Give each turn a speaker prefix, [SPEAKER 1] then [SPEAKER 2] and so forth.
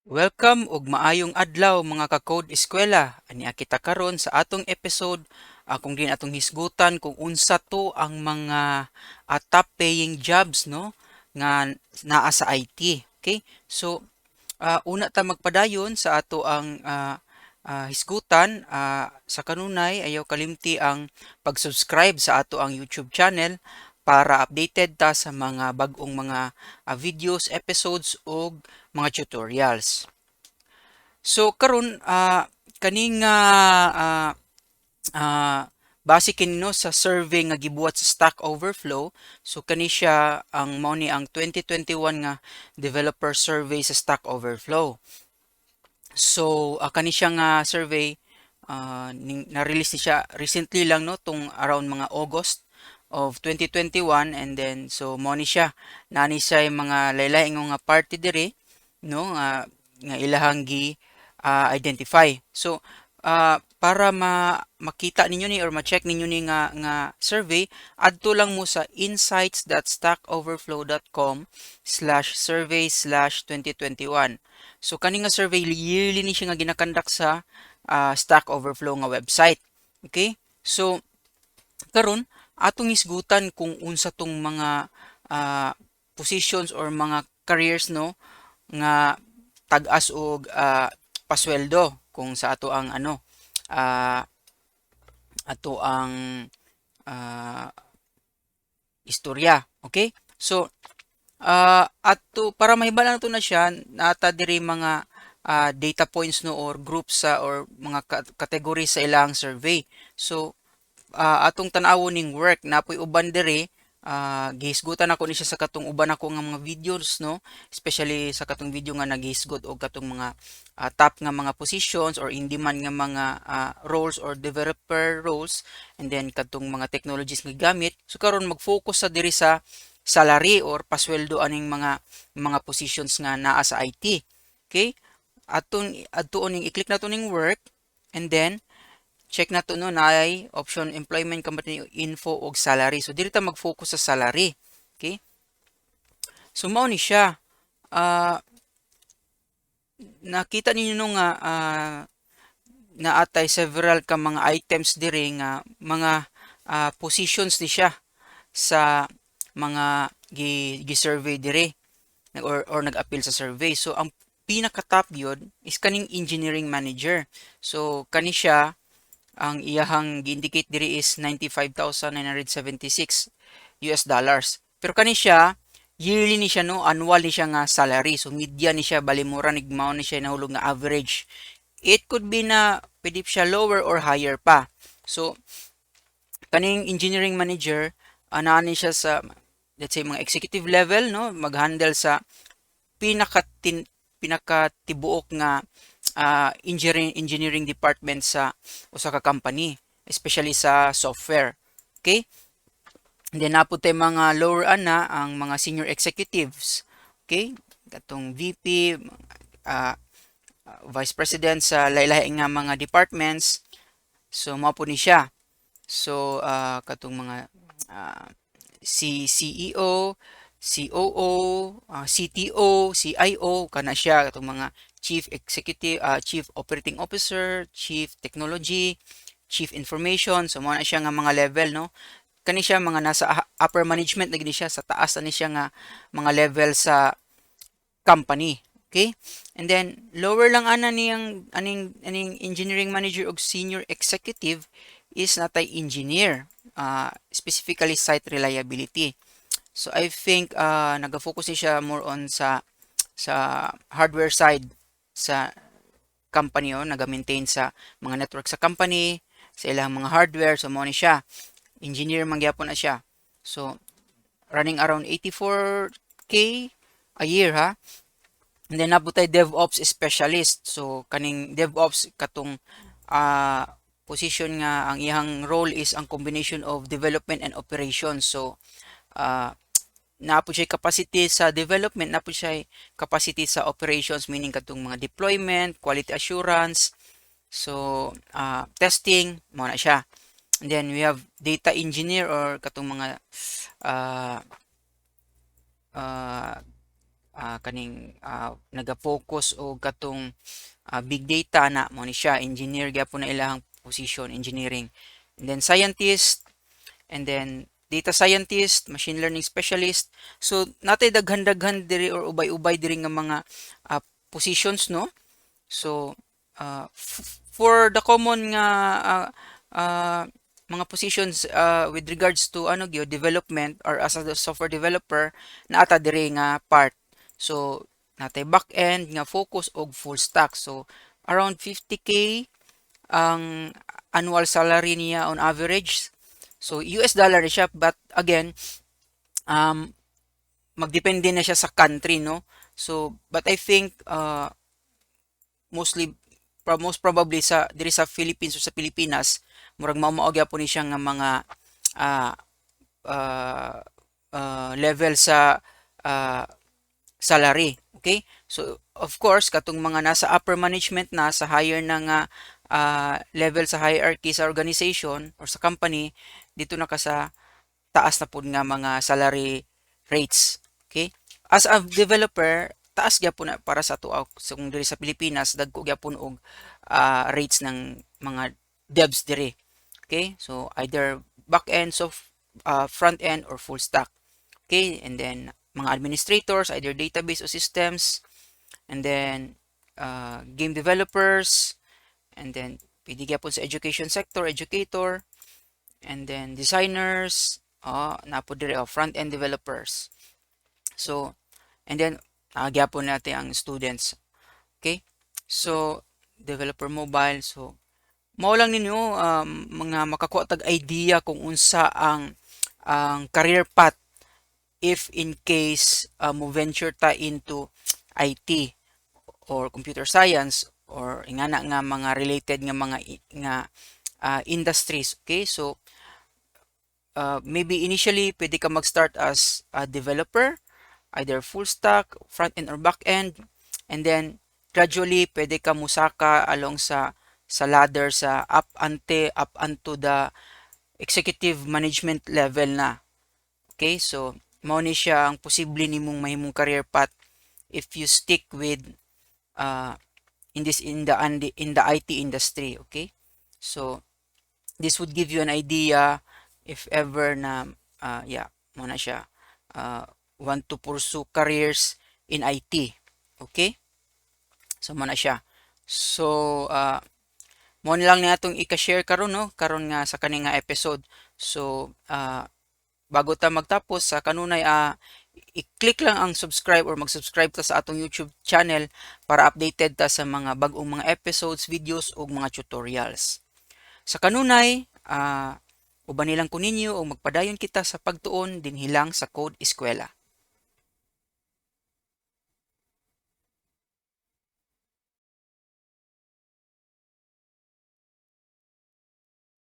[SPEAKER 1] Welcome ug maayong adlaw, mga ka-Code Eskwela. Ania kita karon sa atong episode kung diin atong hisgutan kung unsa to ang mga top paying jobs, no, nga naa sa IT. Okay? So una ta magpadayon sa ato ang hisgutan, sa kanunay ayaw kalimti ang pag-subscribe sa ato ang YouTube channel para updated ta sa mga bag-ong mga videos, episodes ug mga tutorials. So karon, kaning base kini, no, sa survey nga gibuhat sa Stack Overflow. So kani siya ang mao ni ang 2021 nga developer survey sa Stack Overflow. So kani siya nga survey, na-release ni siya recently lang, no, tong around mga August of 2021. And then so mao ni siya, naa ni siya yung mga laylay nga party diri, no, nga ilahang gi identify. So para ma makita ninyo ni or ma-check ninyo ni nga survey, adto lang mo sa insights.stackoverflow.com/survey/2021. So kani nga survey, yearly ni siya nga gina-conduct sa Stack Overflow nga website. Okay? So karon atong hisgutan kung unsa tong mga positions or mga careers, no, nga tag-as og pasweldo kung sa ato ang ano, ato ang istorya. Okay? So ato para mahibal nato na siya, nata diri mga data points, no, or groups sa or mga category sa ilang survey. So atong tan-awon ning work napoy uban diri, gihisgutan ako ni siya sa katong uban ako nga mga videos, no, especially sa katong video nga naghisgot og katong mga top nga mga positions or in demand nga mga roles or developer roles and then katong mga technologies nga gamit. So karon mag-focus sa diri sa salary or pasweldo aning mga positions nga naa sa IT. Okay, aton adtuon ning i-click nato ning work and then check nato, no, naay option employment, company info og salary. So diri ta mag-focus sa salary. Okay? So mao ni siya. Nakita ninyo, no, nga naatay several ka mga items diri nga mga positions ni siya sa mga gi-survey diri or nag-appeal sa survey. So ang pinaka top gyud is kaning engineering manager. So kani siya, ang iyahang gi-indicate diri is 95,976 US dollars. Pero kani siya, yearly ni siya, no, annual ni siya nga salary. So median ni siya, bali mura nig mao ni siya nahulog nga average. It could be na pwede siya lower or higher pa. So kaning engineering manager, naa ni siya sa, let's say, mga executive level, no, mag-handle sa pinakatibuok nga engineering department sa usa ka company, especially sa software. Okay? And then naa pod tay mga lower ana, ang mga senior executives. Okay? Katong VP, vice president sa lahi-lahi nga mga departments. So mao po ni siya. So katong mga CEO, COO, CTO, CIO kana siya, katong mga Chief Executive, Chief Operating Officer, Chief Technology, Chief Information. So mao na siya nga mga level, no. Kani siya mga nasa upper management na gini siya, sa taas na ni siya nga mga level sa company. Okay? And then lower lang ana niyang aning engineering manager og senior executive is natay engineer, specifically site reliability. So I think naga-focus ni siya more on sa hardware side sa company o naga-maintain sa mga network sa company, sa ilang mga hardware. So mao ni siya. Engineer man gyapon na siya. So running around 84K a year, ha. And then naa pod tay DevOps specialist. So kaning DevOps, katong position nga ang iyang role is ang combination of development and operations. So naa po siya capacity sa development, naa po siya capacity sa operations, meaning katong mga deployment, quality assurance, so testing, mao na siya. And then we have data engineer or katong mga kaning naga-focus og katong big data na mo ni siya, engineer gyapon na ilahang position, engineering. And then scientist, and then data scientist, machine learning specialist. So natay daghan-daghan diri or ubay-ubay diri nga mga positions, no? So for the common nga mga positions with regards to ano gyud, development or as a software developer, naa ta diri nga part. So natay back end nga focus og full stack. So around 50K ang annual salary niya on average. So US dollar siya, but again, magdepende na siya sa country, no? So but I think mostly, most probably sa diri sa Philippines o sa Pilipinas, murag mao-mao gyapon ni siya nga mga level sa salary. Okay? So of course, katong mga nasa upper management na, sa higher na nga level sa hierarchy sa organization or sa company, dito na ka sa taas na pud nga mga salary rates. Okay? As a developer, taas gyapon na para sa ato. So, kung diri sa Pilipinas, dagko gyapon og rates ng mga devs diri. Okay? So either back end, so front end or full stack. Okay? And then mga administrators, either database o systems, and then game developers, and then pwede gyapon sa education sector, educator, and then designers, oh, naa po diri, oh, front end developers. So and then gyapon natin ang students. Okay? So developer mobile. So mao lang ninyo mga makakuha tag idea kung unsa ang career path if in case mo venture ta into IT or computer science or ingana nga mga related nga mga nga industries. Okay? So maybe initially pwede ka mag-start as a developer, either full stack, front end or back end, and then gradually pwede ka musaka along sa ladder sa up unto the executive management level na. Okay? So mao ni siya ang posible nimong mahimong career path if you stick with in this in the IT industry. Okay? So this would give you an idea if ever na yeah, mo na siya, want to pursue careers in IT. Okay? So mo na siya. So mo na lang ni atong ika-share karon, no, karon nga sa kani nga episode. So bago ta magtapos sa kanunay, i-click lang ang subscribe or mag-subscribe ta sa atong YouTube channel para updated ta sa mga bag-ong mga episodes, videos ug mga tutorials. Sa kanunay, uban nilang ko ninyo ug magpadayon kita sa pagtuon dinhi lang sa Code Eskwela.